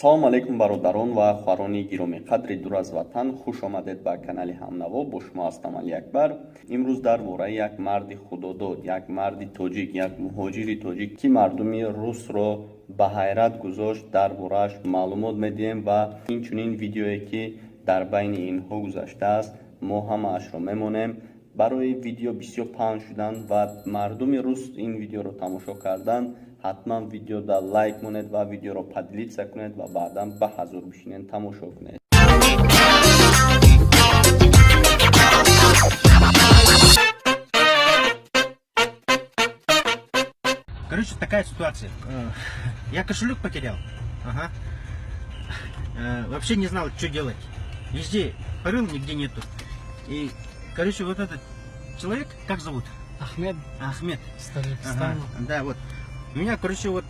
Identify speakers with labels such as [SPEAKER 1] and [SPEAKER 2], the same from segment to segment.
[SPEAKER 1] Салом алейкум, бародарон ва хоҳарони гиромиқадри дур аз ватан. Хуш омадед ба канали Ҳамнаво. Бо шумо ҳастам Алиакбар. Имрӯз дар бораи як марди худодод, як марди тоҷик, як муҳоҷири тоҷик, ки мардуми русро ба ҳайрат гузошт, дар борааш маълумот медиҳем ва инчунин видеое, ки дар байни инҳо гузаштааст, мо ҳамаашро мемонем. Барои видео бисёр паҳн шудан ва мардуми рус ин видеоро тамошо кардан, ҳатман видеода лайк монед ва видеоро поделиться кунед ва баъдан ба ҳазур бишинед, тамошо кунед.
[SPEAKER 2] Короче, такая ситуация. Я кошелек потерял. Ага. Вообще не знал, что делать. Везде порыл, нигде нету. И, короче, вот этот человек, как зовут?
[SPEAKER 3] Ахмед.
[SPEAKER 2] Ахмед.
[SPEAKER 3] Из Таджикистана.
[SPEAKER 2] Ага. Да, вот. У меня, короче, вот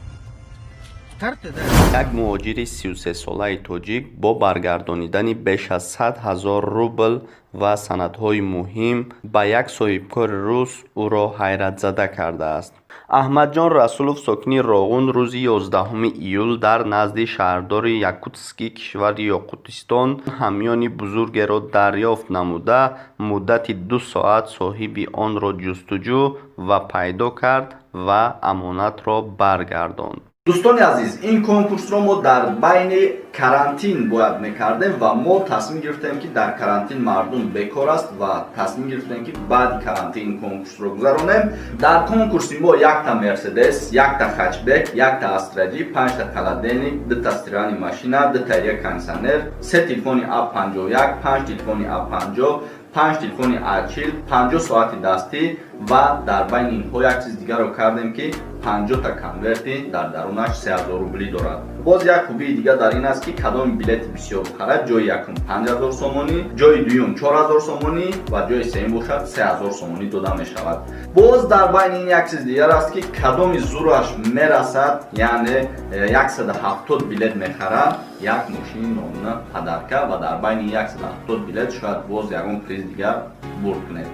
[SPEAKER 2] карты, да.
[SPEAKER 1] Як муҳоҷири 33-солаи тоҷик бо баргардонидани беш аз 100 000 рубл ва санадҳои муҳим ба як соҳибкори рус ӯро ҳайратзада кардааст. Аҳмадҷон Расулов, сокини Роғун, рӯзи 11 июл дар назди шаҳрдори Якутски кишвари Ёқутистон ҳамёни бузургеро дарёфт намуда, муддати 2 соат соҳиби онро ҷустуҷӯ ва пайдо кард ва амонатро баргардонд. Дӯстони азиз, ин конкурсро мо дар байни карантин бояд мекардем ва мо тасмим гирифтем, ки дар карантин мардум бекор аст, ва тасмим гирифтем, ки баъди карантин ин конкурсро гузаронем. Дар конкурси мо якта Мерседес, якта хэтчбек, якта Астра Ҷи, панҷта холодильник, дута стиральный машина, дута як кондиционер, се телефони А51, панҷ телефони А50, панҷ телефони А40, 50 соати дастӣ ва дар байни инҳо як чиз дигарро кардем, ки 50-та конверти дар дарунаш 3000 рублӣ дорад. Боз як хубии дигар дар ин аст, ки кадоми билети бисёр бихарад, ҷои якум 5000 сомонӣ, ҷои дуюм 4000 сомонӣ ва ҷои сеюм бошад 3000 сомонӣ дода мешавад. Боз дар байни ин як чиз дигар аст, ки кадоми зураш мерасад, яъне 170 билет мехарад, як мошини номуна подарка ва дар байни 170 билет шояд боз ягон приз дигар бурд кунед.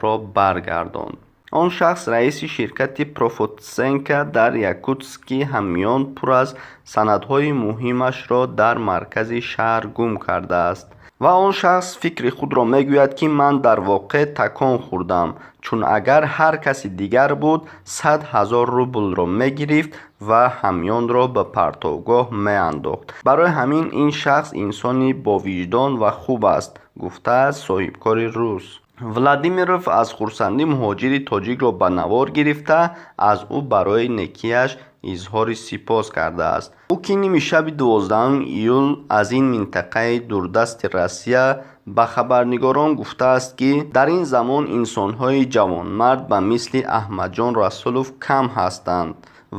[SPEAKER 1] Ро баргардонд. Он шахс раиси ширкати Профоценка дар Якутски ҳамён пур аз санадҳои муҳимашро дар маркази шаҳр гум кардааст. Ва он шахс фикри худро мегӯяд, ки ман дар воқеъ такон хӯрдам, чун агар ҳар каси дигар буд, 100 000 рублро мегирифт ва ҳамёнро ба партовгоҳ меандохт. Барои ҳамин ин шахс инсони бовиҷдон ва хуб аст, гуфтааст соҳибкори рус. Владимиров аз хурсандӣ муҳоҷири тоҷикро ба навор гирифта, аз ӯ барои некиаш изҳори сипос кардааст. Ӯ, ки ними шаби 12 июл аз ин минтақаи дурдасти Россия, ба хабарнигорон гуфтааст, ки дар ин замон инсонҳои ҷавонмард ба мисли Аҳмадҷон Расулов кам ҳастанд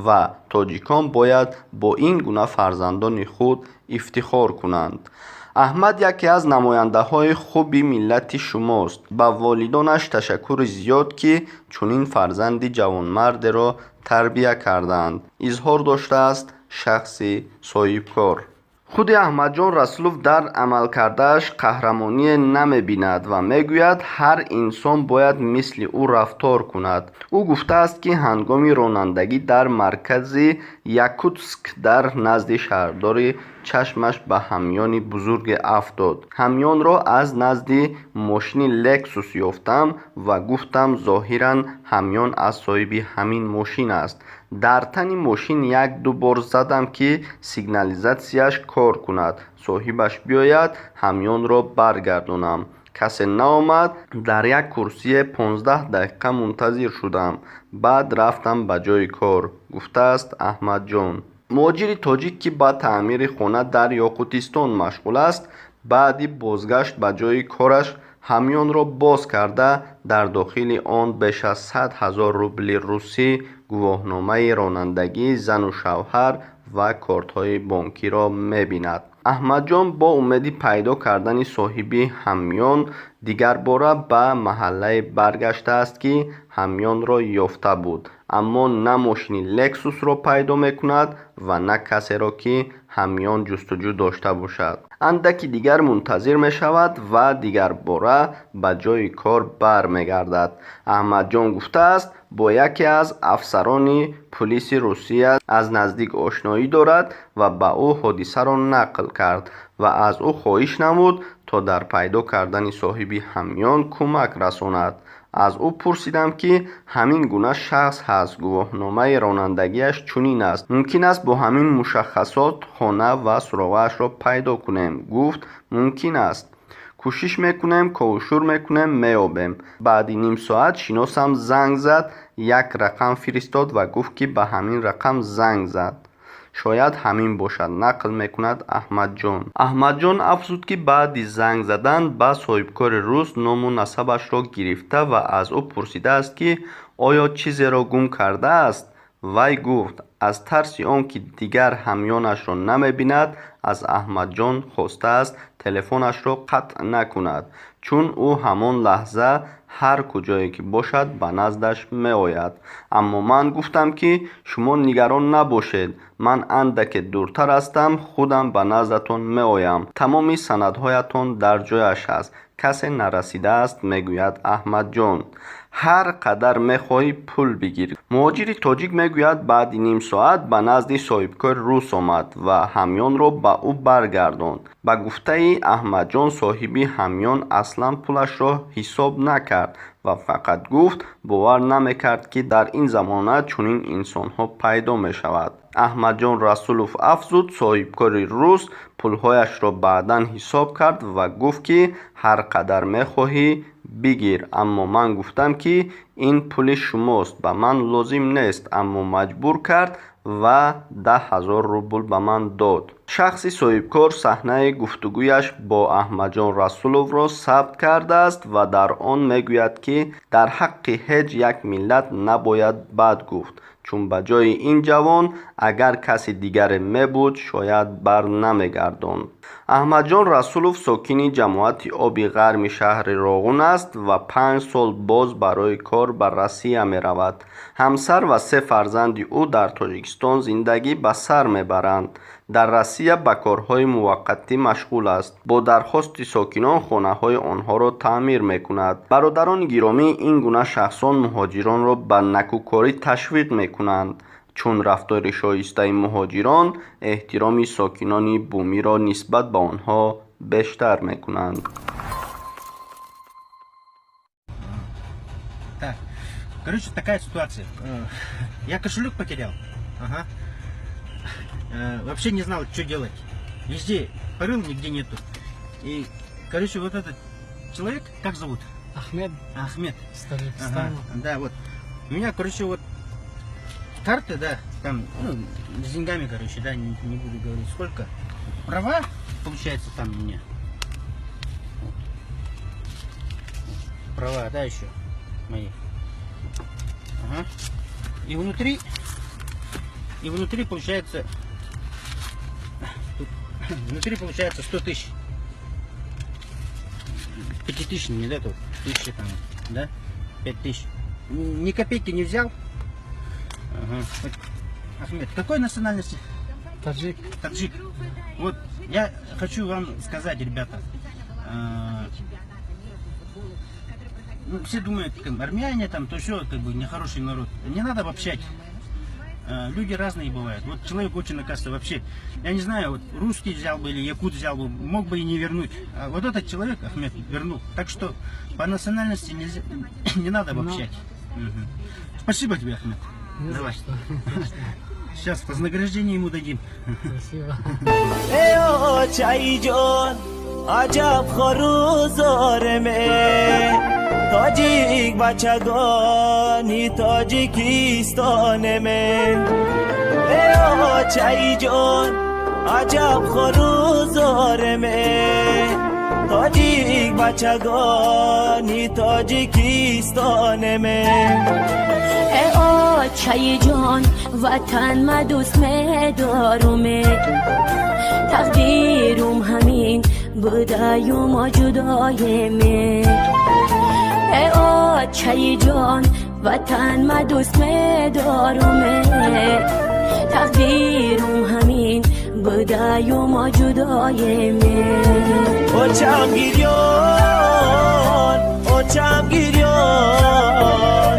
[SPEAKER 1] ва тоҷикон бояд бо ин гуна фарзандони худ ифтихор кунанд. Аҳмад яке аз намояндаҳои хуби миллати шумост. Ба волидонаш ташаккури зиёд, ки чунин фарзанди ҷавонмардеро тарбия кардаанд, изҳор доштааст шахси соҳибкор. Худи Аҳмадҷон Расулов дар амалкардааш қаҳрамоние намебинад ва мегӯяд, ҳар инсон бояд мисли ӯ рафтор кунад. Ӯ гуфтааст, ки ҳангоми ронандагӣ дар маркази Якутск дар назди шаҳрдорӣ чашмаш ба ҳамёни бузурге афтод. Ҳамёнро аз назди мошини Лексус ёфтам ва гуфтам, зоҳиран ҳамён аз соҳиби ҳамин мошин аст. Дар тани мошин як-ду бор задам, ки сигнализатсияш кор кунад, соҳибаш биёяд, ҳамёнро баргардонам. Касе наомад. Дар як курсие 15 дақиқа мунтазир шудам, баъд рафтам ба ҷои кор, гуфтааст Аҳмадҷон. Муҳоҷири тоҷик, ки ба таъмири хона дар Ёқутистон машғул аст, баъди бозгашт ба ҷои кораш ҳамёнро боз карда, дар дохили он беш аз 100 000 рубли русӣ, гувоҳномаи ронандагии зану шавҳар ва кортҳои бонкиро мебинад. Аҳмадҷон бо умеди пайдо кардани соҳиби ҳамён дигарбора ба маҳаллае баргаштааст, ки ҳамёнро ёфта буд, аммо на мошини Лексусро пайдо мекунад ва на касеро, ки ҳамён ҷустуҷӯ дошта бошад. Андаки дигар мунтазир мешавад ва дигарбора ба ҷойи кор бармегардад. Аҳмадҷон гуфтааст, бо яке аз афсарони пулиси Русия аз наздик ошноӣ дорад ва ба ӯ ҳодисаро нақл кард ва аз ӯ хоҳиш намуд, то дар пайдо кардани соҳиби ҳамён кӯмак расонад. Аз ӯ пурсидам, ки ҳамин гуна шахс ҳаст, гувоҳномаи ронандагиаш чунин аст, мумкин аст бо ҳамин мушаххасот хона ва суроғаашро пайдо кунем. Гуфт, мумкин аст, кӯшиш мекунем, ковушур мекунем, меёбем. Баъди ним соат шиносам занг зад, як рақам фиристод ва гуфт, ки ба ҳамин рақам занг зад, шояд ҳамин бошад, нақл мекунад Аҳмадҷон. Аҳмадҷон афзуд, ки баъди занг задан ба соҳибкори рус ному насабашро гирифта ва аз ӯ пурсидааст, ки оё чизеро гум кардааст. Вай гуфт, аз тарси он ки дигар ҳамёнашро намебинад, аз Аҳмадҷон хостааст телефонашро қатъ накунад, чун ӯ ҳамон лаҳза ҳар куҷое ки бошад, ба наздаш меояд. Аммо ман гуфтам, ки шумо нигарон набошед, ман андаке дуртар ҳастам, худам ба наздатон меоям, тамоми санадҳоятон дар ҷояш аст, касе нарасидааст, мегӯяд Аҳмадҷон. Ҳар қадар мехоҳӣ, пул бигир. Муҳоҷири тоҷик мегӯяд, баъди ним соат ба назди соҳибкори рус омад ва ҳамёнро ба ӯ баргардонд. Ба гуфтаи Аҳмадҷон, соҳиби ҳамён аслан пулашро ҳисоб накард ва фақат гуфт, бовар намекард, ки дар ин замона чунин инсонҳо пайдо мешавад. Аҳмадҷон Расулов афзуд, соҳибкори рус пулҳояшро баъдан ҳисоб кард ва гуфт, ки ҳар қадар мехоҳӣ, бигир, аммо ман гуфтам, ки ин пули шумост, ба ман лозим нест, аммо маҷбур кард ва 10 000 рубл ба ман дод. Шахси соҳибкор саҳнаи гуфтугӯяш бо Аҳмадҷон Расуловро сабт кардааст ва дар он мегӯяд, ки дар ҳаққи ҳеҷ як миллат набояд бад гуфт, чун ба ҷои ин ҷавон агар каси дигаре мебуд, шояд бар намегардонд. Аҳмадҷон Расулов сокини ҷамоати Оби Ғарми шаҳри Роғун аст ва 5 сол боз барои кор ба Россия меравад. Ҳамсар ва се фарзанди ӯ дар Тоҷикистон зиндагӣ ба сар мебаранд. Дар Россия ба корҳои муваққатӣ машғул аст, бо дархости сокинон хонаҳои онҳоро таъмир мекунад. Бародарони гиромӣ, ин гуна шахсон муҳоҷиронро ба накӯкорӣ ташвиқ мекунанд, чун рафтори шоистаи муҳоҷирон эҳтироми сокинони бумиро нисбат ба онҳо бештар мекунанд.
[SPEAKER 2] Так, короче, такая ситуация. Я кошелек потерял. Ага. Вообще не знал, что делать. Везде порыл, нигде нету. И, короче, вот этот человек, как зовут?
[SPEAKER 3] Ахмед.
[SPEAKER 2] Ахмед.
[SPEAKER 3] Из Таджикистана.
[SPEAKER 2] Ага, да, вот. У меня, короче, вот карты, да, там, ну, с деньгами, короче, да, не буду говорить сколько. Права, получается, там у меня. Вот. Права, да, еще мои. Ага. И внутри получается, тут, внутри получается 100 тысяч. Пятитысячными, да, тут, тысячи там, да, 5000. Ни копейки не взял. Ага. Вот, Ахмед, какой национальности?
[SPEAKER 3] Таджик.
[SPEAKER 2] Таджик. Вот я хочу вам сказать, ребята, ну, все думают, как, армяне там, то все, как бы нехороший народ. Не надо обобщать. Люди разные бывают. Вот человек очень, оказывается, вообще, я не знаю, вот русский взял бы или якут взял бы, мог бы и не вернуть. А вот этот человек, Ахмед, вернул. Так что по национальности нельзя, не надо обобщать. Мгм. Спасибо тебе, Ахмед.
[SPEAKER 3] Не за
[SPEAKER 2] Давай.
[SPEAKER 3] что.
[SPEAKER 2] Сейчас вознаграждение ему дадим.
[SPEAKER 3] Спасибо.
[SPEAKER 4] Эй очаи ҷон, аҷаб хорузореме, тоҷик бачагони Тоҷикистонеме. Эй очаи ҷон, аҷаб хорузореме, тоҷик бачагони Тоҷикистонеме.
[SPEAKER 5] Э очаи ҷон, ватан ма дӯст медоруме, тақдиру будаю мо ҷудоем. Э очаи ҷон, ватан ма дӯст медорум, тақдирум ҳамин будаю мо ҷудоем.
[SPEAKER 4] Очам гирён, очам гирён,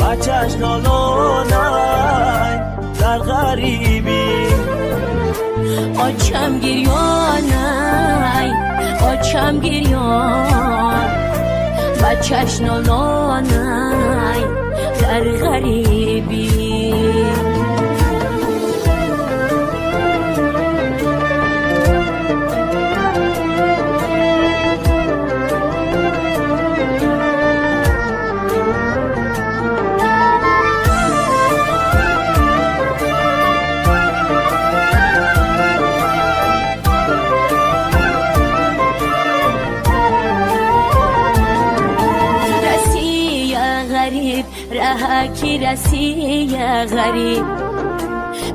[SPEAKER 4] бачаш нолонай дар ғарибӣ.
[SPEAKER 5] Очам гирёнай, очам гирён, бачаш нолонай дар ғарибӣ. Раҳаки Россия ғариб,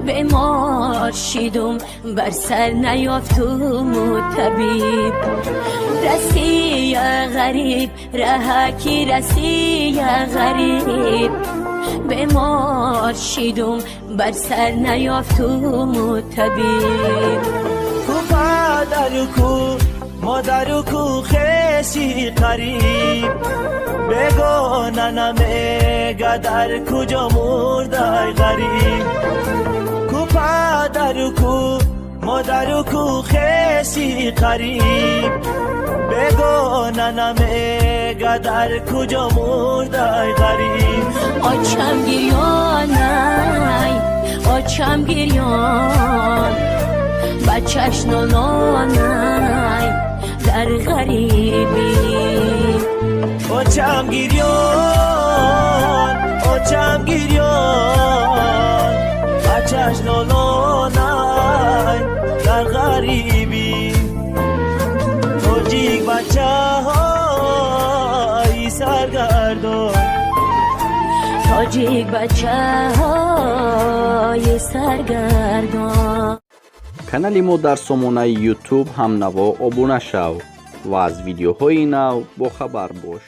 [SPEAKER 5] бемор шидум бар сар наёфтуму табиб. Россия ғариб, раҳаки Россия ғариб, бемор шидум бар сар наёфтуму табиб.
[SPEAKER 4] Ку падару ку модару ку хеши қариб, бегона намега дар куҷо мурдай ғариб. Ку падару ку модару ку хеши қариб, бегона намега дар куҷо мурдай ғариб.
[SPEAKER 5] Очам гирёнай, очам гирён, бачаш нолонай дар ғарибӣ.
[SPEAKER 4] Очам гирён, очам гирён, бачаш нолонай дар ғарибӣ. Тоҷик бачаҳои саргардон,
[SPEAKER 5] тоҷик бачаҳои саргардон.
[SPEAKER 1] Канали мо дар сомонаи YouTube ҳамнаво обуна шав ва аз видеоҳои нав бохабар бош.